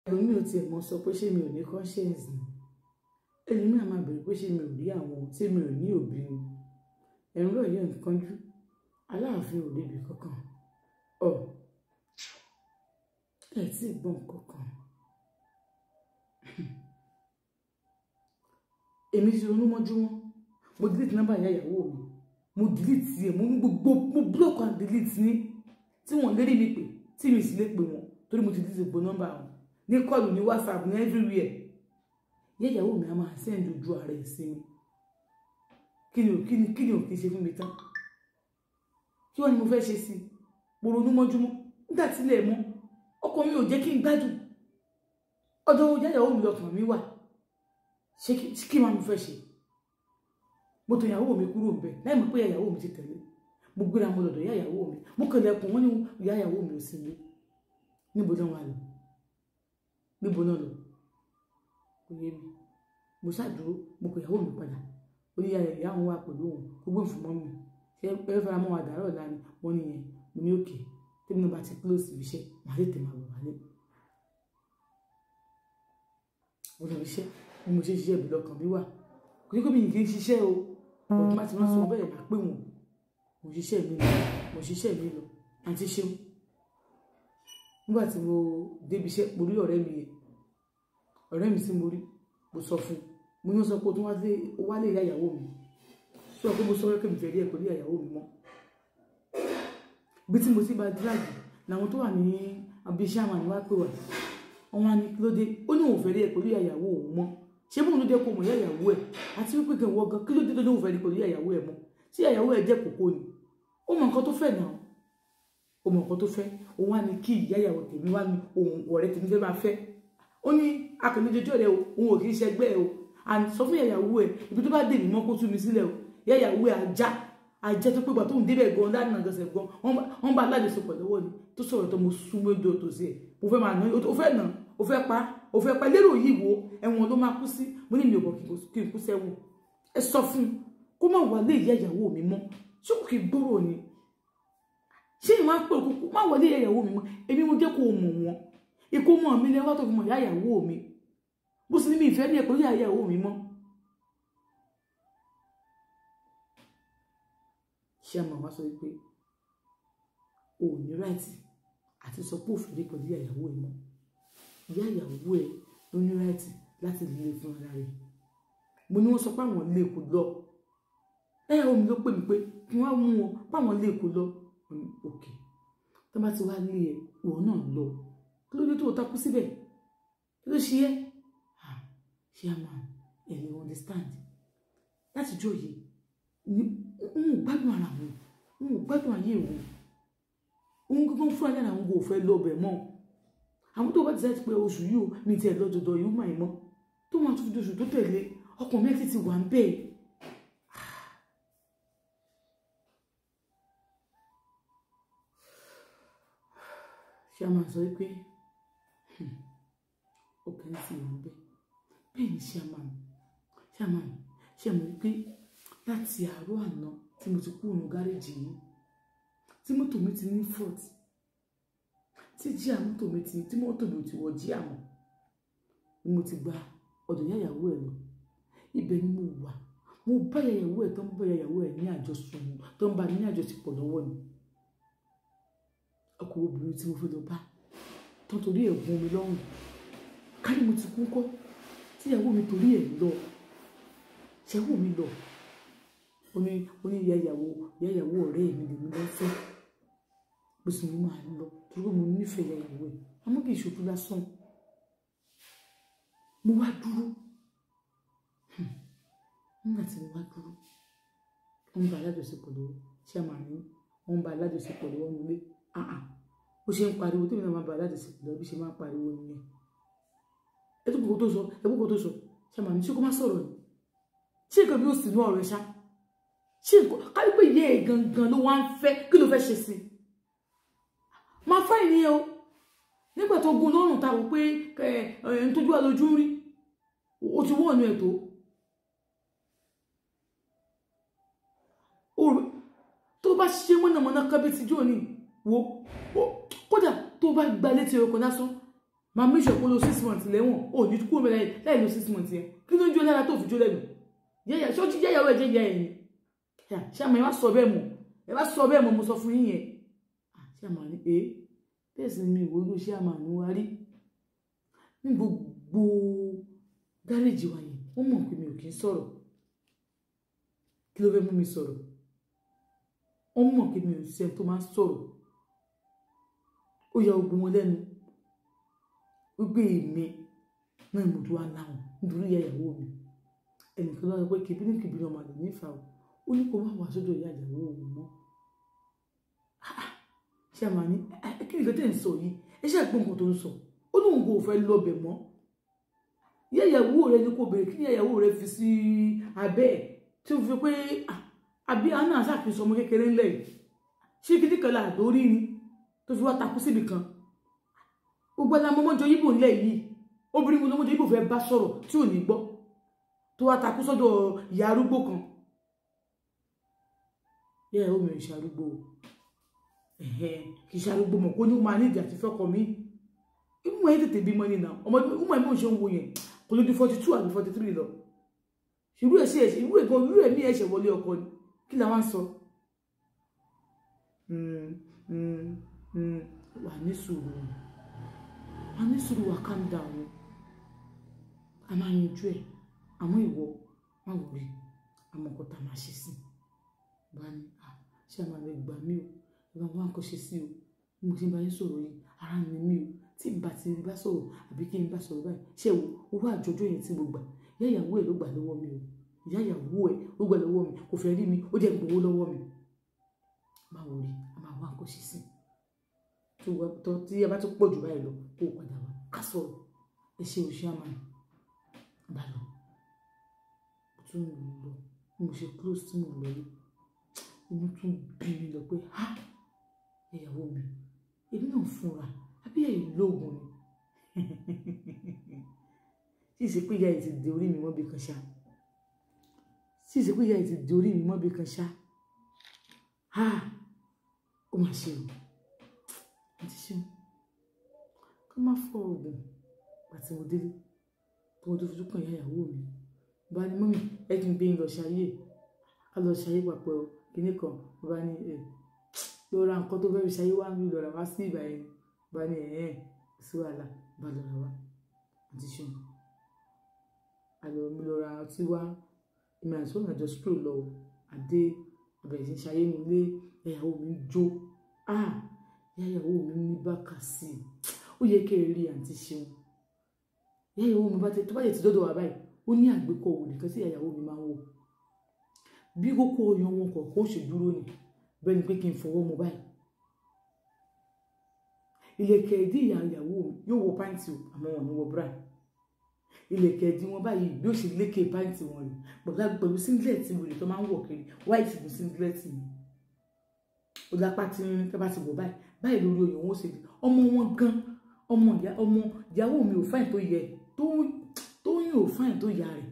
Ẹlòmíì ò tiẹ̀ mọ̀ sọ pé ṣé mi ò ní conscience ni. Ẹlòmíì á máa bèrè pé ṣé mi ò rí àwọn, ṣé mi ò ní òbí ni. Ẹ̀rù rọ̀ yóò kánjú. Aláàfin ò débi kankan. Ọ̀ ẹ̀ tí ì gbọ́n kankan. Èmi ti ronú mọ́jú wọn. Mo delete nọ́mbà ìyá ìyàwó mi. Mo delete ẹ̀, mo ní gbogbo, mo block and delete ní tí wọ́n lérí mi pè, tí mi sì lè pè wọ́n torí mo ti delete gbogbo nọ́mbà wọn. Ní kọ́ọ̀lù, ní WhatsApp, ní everywhere. Ìyá ìyàwó mi á máa send ojú ara ẹ̀ sí mi. Kí ni ò kí ni kí ni ò kí ṣe fún mi tán? Kí wọ́n ní mo fẹ́ ṣe sí i? Mo ronú mọ́júmọ́. Nígbà tí ilẹ̀ mọ́, ọkọ mi ò jẹ́ kí n gbádùn. Ọ̀dọ̀ ìyá ìyàwó mi lọkàn mi wà. Ṣé kí máa mo fẹ́ ṣe? Mo tọ ìyàwó mi kúrò ńbẹ̀ láì mọ̀ pé ìyàwó mi ti tẹ̀lé. Mo gbéra mo lọ́dọ̀ ìyá ìyàwó mi. Mo kànlẹ̀kùn, wọ́n ní ìyá ìyàwó mi ò sí nílé. Níbo náà wà lọ? Níbo náà lọ? Kò yé mi. Mo ṣàdúró, mo kọ ìyàwó mi padà. Ó ní ìyá òun wà pẹ̀lú òun, kó gbé fún mọ́mì. Ṣé ẹ fara mọ́ wa dàárọ̀ ọ̀la ni? Wọ́n ní yẹn. Mo ní òkè. Tèmi náà bá ti close ibi iṣẹ́, màá tètè máa bọ̀ wálé. Mo lọ ibi iṣẹ́, bí mo ṣe ṣiṣẹ́ ibi lọkàn mi wà. Kò ní kó mi kì í ṣiṣẹ́ o. Ọ̀tún bá ti rán sí wọn bẹ́ẹ̀ máa pè wọ́n. Mo ṣiṣẹ́ mi lọ, mo ṣiṣẹ́ mi lọ. Àǹtí ṣeun. Nígbà tí mo débi iṣẹ́, mo rí ọ̀rẹ́ mi yẹn. Ọ̀rẹ́ mi tí mo rí, mo sọ fún un. Mo ní ó sọ pé ó tún wálé ìyá ìyàwó mi. Sọ pé mo sọ pé mi fẹ́ rí ẹ pẹ̀lú ìyá ìyàwó mi mọ́. Ibi tí mo ti bá drag làwọn tó wà ní abiṣẹ́ àwọn àníwá pè wá. Wọ́n wá ní kí ló dé? Ó ní òun fẹ́ rí ẹ pẹ̀lú ìyá ìyàwó òun mọ́. Ṣé bóun ló jẹ́ kó mọ̀ ìyá ìyàwó ẹ̀? Àti wípé gan wọ gan, kí ló dé tó ní òun fẹ́ rí pẹ̀lú ìyá ìyàwó ẹ̀ mọ́? Ṣé ìyá ìyàwó ẹ̀ jẹ́ kókó ni? Ó mọ nǹkan tó fẹ́ náà. Ó mọ nǹkan tó fẹ́. Òun wá ní kí ìyá ìyàwó tèmi wá ní òun ọ̀rẹ́ tèmi fẹ́ máa fẹ́. Ó ní akànnìjọjọ́ rẹ o, òun ò kì í ṣẹgbẹ́ ẹ o. And sọ fún ìyá ìyàwó ẹ̀, ibi tó bá dè mí mọ́ kó tú mi sílẹ̀ o. Ìyá ìyàwó ẹ̀ ajá, ajá tó pé ìgbà tóun débẹ̀ gan lánàá gẹ̀ẹ́sẹ̀ gan, wọ́n bá alájọsọpọ̀ lọ́wọ́ ni tó sọ̀rọ̀ tó mo sún méjì tó sí ẹ̀. Mo fẹ́ máa ná, ó fẹ́ nà, ó fẹ́ pa, ó fẹ́ pa. Lérò yìí wo, ẹ̀wọ̀n ló máa kú sí. Mo ní mi ò bọ̀ kí n kú sẹ́wọ̀n. Ẹ sọ fún un kó má wà lé ìyá ìyàwó mi mọ́. Ṣé kò kì í gbọ́rọ̀ ni? Ṣé ìwọ̀n á pè kókó má wà lé ìyá ìyàwó mi mọ́? Èmi mo jẹ́ kó o mọ̀ wọ́n. Ikú mọ̀ mi lẹ́wọ́ tó fi mọ̀ ìyá ìyàwó mi. Bó sì ní mi ìfẹ́ ní ẹ̀kọ́ ìyá ìyàwó mi mọ́. Ṣé àmọ́ wá sọ wípé o ò ní ráìtì àti sọ pé òfin rí pẹ̀lú ìyá ìyàwó ẹ mọ́. Ìyá ìyàwó ẹ ló ní ráìtì láti lè fún ara rẹ̀. Mo ní wọ́n sọ pé àwọn lè kó lọ. Ìyàwó mi ló pè mí pé kí wọ́n mú wọn pé àwọn lè kó lọ. Mo ní òkè. Tó bá ti wá lé ẹ, ìwọ náà lọ. Kí ló dé tó o takú síbẹ̀? Kí ló ṣe ẹ́? Ṣé àmọ́ ẹ lè understand? Láti jọ́ yìí, n ò gbádùn ara wọn, n ò gbádùn ayé wọn. Òun gángan fúnra lára àwọn kò fẹ́ lọ bẹ̀ mọ́. Àwọn tó bá ti sáré pé oṣù yìí o, mi ti ẹ̀ lọ́jọ́dọ̀ yìí ó máa mọ́. Tó máa tún fi oṣù tó tẹ̀lé, ọkàn mi ti wà ń bẹ̀. Ṣé a máa sọ wípé ọkàn ti wà ń bẹ̀? Bẹ́ẹ̀ ni ṣé a máa ṣe mọ̀ wípé láti àárọ̀ àná tí mo ti kúrò ní gáréjì yìí, tí mọ́tò mi ti ní fault, tí jíà mọ́tò mi ti, tí mọ́tò mi ò ti wọ jíà mọ́, ni mo ti gba ọ̀dọ̀ ìyá ìyàwó ẹ̀ lọ. Ibẹ̀ ni mo wà. Mo bá ìyá ìyàwó ẹ̀ tó ń bá ìyá ìyàwó ẹ̀ ní àjọsùn, tó ń bá ní àjọṣepọ̀ lọ́wọ́ ni. Ọkọ obìnrin tí mo fẹ́ lọ bá, tó ń torí ẹ̀ gún mi lọ́rùn. Ká ní mo ti kú ńkọ́, tí ìyàwó mi torí ẹ̀ lọ. Ìyàwó mi lọ. Ó ní ìyá ìyàwó ọ̀rẹ́ mi lèmi lọ fẹ́. Bó sì ní máa lọ, torí pé mo nífẹ̀ẹ́ ìyá ìyàwó ẹ̀. Àmọ́ kì í ṣojú lásán. Mo wá dúró. Nígbà tí mo wá dúró, wọ́n ń bá alájọṣepọ̀ lọ́wọ́. Ṣé a máa ní wọ́n ń bá alájọṣepọ̀ lọ́wọ́ nílé? Ó ṣe ń pariwo, tèmi náà máa bá alájọṣepọ̀ lọ́wọ́ bí ṣe máa ń pariwo nìyẹn. Ẹ tún kòkó tó sọ, ẹ kókó tó sọ. Ṣé a máa ní ṣé kó má sọ̀rọ̀ ni? Ṣé nǹkan bí ó sì ní ọ̀rọ̀ ẹ ṣá? Ṣé nǹkan ká ní pé ìyá ẹ̀ gangan ló wá ń fẹ́, kí ló fẹ́ ṣe sí i? Máa fẹ́ ìyẹn o. Nígbà tó gun lọ́rùn ta wò pé ẹ̀ ń tójú wa lójú rí, o ti wọ́ ọ̀nà ẹ̀ tó. Tó bá ṣe mọ̀nàmọ́ná kábíyèsí jò ní wo, kódà tó bá gba létí ọkọ̀ lásán, Máa make sure pé ó lo 6 months lẹ́wọ̀n. Ò ní kúrò mẹ́lẹ̀ láì lo 6 months yẹn. Kí ló ń jó lára tó fi jó lẹ́nu? Yẹ́yà ṣé ó ti jẹ́yàwó ẹ̀ jẹ́ ìyá ẹ̀ ni? Ṣé àmọ́ ẹ wá sọ bẹ́ẹ̀ mọ̀? Ẹ wá sọ bẹ́ẹ̀ mọ̀ mo sọ fún yín yẹn. Ṣé àmọ́ ni ẹ? Bẹ́ẹ̀ sì ni mi ìwé ló ṣé àmọ́ àánú wa rí. Ní gbogbo gáréèjì wa yẹn, wọ́n mọ̀ pé mi ò kí ń sọ̀rọ̀. Kí ló fẹ́ mú mi sọ̀rọ̀? Wọ́n mọ̀ pé mi ò ṣe tó máa ń sọ̀rọ̀. Ó ya ogun wọn lẹ́nu. Wípé èmi náà mo tún wá láwọn nítorí ìyá ìyàwó mi. Ẹnìkan ló sọ pé kìbínú kìbínú ọmọ àlè nífà o. Ó ní kó má wá sọ́dọ̀ ìyá ìyàwó òun mọ́. Ṣé àmà ní kí nìkan tẹ̀ ń sọ yìí? Ẹ ṣe àgbọn nǹkan tó ń sọ. Ó lóun kò fẹ́ lọ́bẹ̀ mọ́. Ìyá ìyàwó rẹ ni kò béèrè kí ìyá ìyàwó rẹ fi sí abẹ́ ẹ̀ tí ó fi pé àbí àná àṣàkóso ọmọ kékeré ńlẹ̀ yìí. Ṣé kíní kan là lórí ni tó fi wá takú síbì kan? Gbogbo ẹ̀la mọ́mọ́jọ Yíbò ńlẹ̀ yìí. Obìnrin wo lọ́mọdé Yíbò fẹ́ bá sọ̀rọ̀ tí ò ní gbọ́ tó wá takú sọ́dọ̀ ìyá arúgbó kan. Ìyá ìyàwó mi ò ṣe arúgbó o. Kì í ṣe arúgbó mọ̀ kó ní ó máa ní ìdí àti fẹ́kọ̀ mi. Ìmú ẹ̀ tètè bímọ ní nà ọmọ ìmú ẹ̀ mọ̀ ṣe ń wo yẹn kò lójú 42 àbí 43 lọ. Irú ẹ̀ sí ẹ̀ṣẹ̀ irú ẹ̀ gan irú ẹ̀ mí ẹ̀ṣẹ̀ wọlé ọkọ ni kí la wá ń sọ. Wà ní sùúrù, wà ní sùúrù, wà calm down. A máa yanjú ẹ̀ àmọ́ ìwọ má wọrí àmọ́ nǹkan tá a máa ṣe sí i. Bá ní ṣé a máa lè gbà mí o, ìgbà wọn á kọ́ ṣe sí o. Bí mo ṣe ń bá yín sọ̀rọ̀ yìí ara ni mí o. Tí n bá ti bá sọ̀rọ̀ àbí kí n bá sọ̀rọ̀ báyìí ṣé wo owó àjọjọ́ yẹn tí mo gbà ìyá ìyàwó ẹ̀ ló gbà lọ́wọ́ mi o. Ìyá ìyàwó ẹ̀ ló gbà lọ́wọ́ mi, kò fẹ́ rí mi, ó jẹ́ gbowó lọ́wọ́ mi. Má wọrí a máa wá nǹkan ṣe sí i. Tí a bá tún pọ̀ jù báyìí lọ kó o padà wá ká sọ̀rọ̀. Ẹ ṣe òṣì àmà bá lọ. Mo tún lọ bí mo ṣe close tí mo lọ yìí. Inú tún bí mi lọ pé ha ìyàwó mi èmi náà fúnra àbí ẹ̀yìn lóògùn ni. Tí ìṣe pé ìyá yìí ti di orí mi mọ́bi kan ṣá. Tí ìṣe pé ìyá yìí ti di orí mi mọ́bi kan ṣá. Ha ó mà ṣe o. Àti ṣe o. Ká má fọ oògùn àti mo délé tó mo tó fojú kan ìyá ìyàwó mi. Bá ní mọ́mì ẹ kí n gbé yín lọ ṣayé. Ká lọ ṣayé papọ̀ o. Kíní kan bá ní ẹ lọ ra nǹkan tó fẹ́ fi ṣayé wá ń lọ rà wá sí ìgbà yẹn. Bá ní ẹ̀ẹ́n sí wàhálà bá lọ rà wá. Àti ṣe o. Àlọ́ mi lọ ra ọtí wá. Èmi àti ọ̀nà àjọ stroll lọ àdé àbẹ̀rẹ̀ sí ṣayé mi lé ìyàwó mi jó. Ah ìyàwó mi ní bákà sí i. Ó yẹ kí ẹ rí àǹtí ṣeun. Ìyàwó mi bá tẹ tó bá yẹ ti dọ́dọ̀ wá báyìí ó ní àgbékọ̀ òwò nìkan tí ìyàwó mi máa ń wò. Bí kókó ọyàn wọn kọ̀ọ̀kan ó ṣe dúró ni bẹ́ẹ̀ ni pé kí n fọwọ́ mu báyìí. Ìlẹ̀kẹ̀ ìdí ìyàwó mi yóò wọ pàǹtì o àmọ́ wọn ò ní wọ bra. Ìlẹ̀kẹ̀ ìdí wọn báyìí bí ó ṣe lékè pàǹtì wọn rè pẹ̀lú singlet wèrè tó máa ń wọ̀ kiri white ní singlet ni. Ó lápá tí ń tẹ́ bá ti wọ̀ báyìí báyìí lórí oyè wọn ó ṣe ọmọ wọn gan ọmọ ìyàwó mi ò fáìn tó yẹ tó yín ò fáìn tó yà rẹ̀.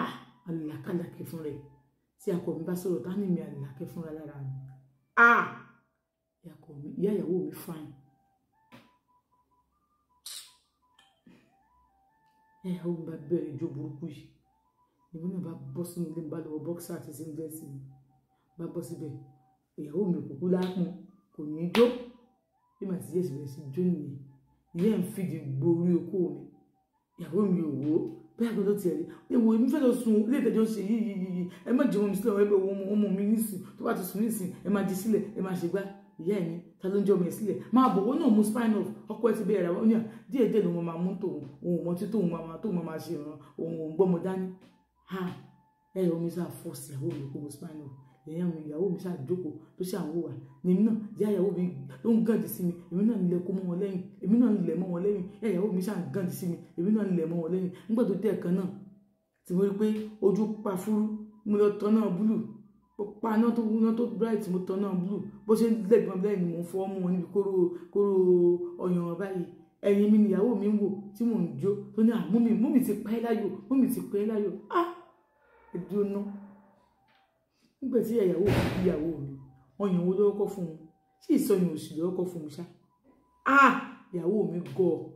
Ah alàkàlàkẹ́ fún rẹ̀ tí akọ mi bá sọ̀rọ̀ tá ní mi àlàkẹ́ fúnra lára mi. Ah ìyá ìyàwó mi fáìn. Ìyá ìyàwó mi bá bẹ̀rẹ̀ ijó burúkú yìí. Èmi náà bá bọ́ sínú ilé mi bá lọ́wọ́ bọ́ksà àti singlet mi bá bọ́ síbẹ̀. Ìyàwó mi kò kú lápọn kò ní í jó. Bí màá ti yẹ̀ síbẹ̀ sí jó nìyẹn. Ìyá ẹ̀ ń fìdí gborí okó mi. Ìyàwó mi ò wò ó. Bẹ́ẹ̀ gbọ́dọ̀ tiẹ̀ rí. Ewo èmi fẹ́ lọ sùn ilé ìtẹ́jọ́ ṣe yí yí yí. Ẹ má jẹun mi sílẹ̀ ẹ bẹ ọmọ mi nísìn tó bá ti sùn nísìn ẹ máa jí sílẹ̀ ẹ máa ṣe gbá. Ìyá ẹ̀ ní ta ló ń jẹ́ ọmọ ẹ̀ sílẹ̀. Máa bọ̀ wọ́n náà mú spine off ọkọ ẹ ti bẹ̀rẹ̀ àwọn oníyà díẹ̀ díẹ̀ ló máa mú tòun òun mọ tí tóun máa tóun máa ṣe ìran òun òun gbọ́mọ dání. Ha ẹ̀yọ̀ omi sáà fọ́ọ̀sì ìyàwó mi kó mo spine off. Ìyá mi ìyàwó mi ṣáà jókòó tó ṣáà ń wò wá. Èmi náà ìyá ìyàwó mi ló ń gàndí sí mi èmi náà ń lẹ kó mọ́ wọn lẹ́yìn èmi náà ń lẹ̀ mọ́ wọn lẹ́yìn ìyá ìyàwó mi ṣáà ń gàndí sí mi èmi náà ń lẹ̀ mọ́ wọn lẹ́yìn. Nígbà tó dé ẹ̀kan náà tí mo rí pé ojú pa fúrú mo lọ tọ́ náà búlù mo pa iná tó iná tó bright mo tọ́ náà búlù bó ṣe ń lẹ̀gbọ́n lẹ́yìn ni mò ń fọ́ mú wọn níbi kóró kóró ọyàn wọn báyìí. Ẹ̀yìn mi nìyàwó mi ń wò tí mò ń jó tó ní mummy mummy ti pẹ́ láyò mummy ti pẹ́ láyò. Ah ẹ̀dùn náà nígbà tí ìyàwó mi ìyàwó mi ọyàn wo lọ́kọ́ fún un ṣé ìsọyìn òsì lọ́kọ́ fún un ṣá. Ah Ìyàwó mi gọ̀.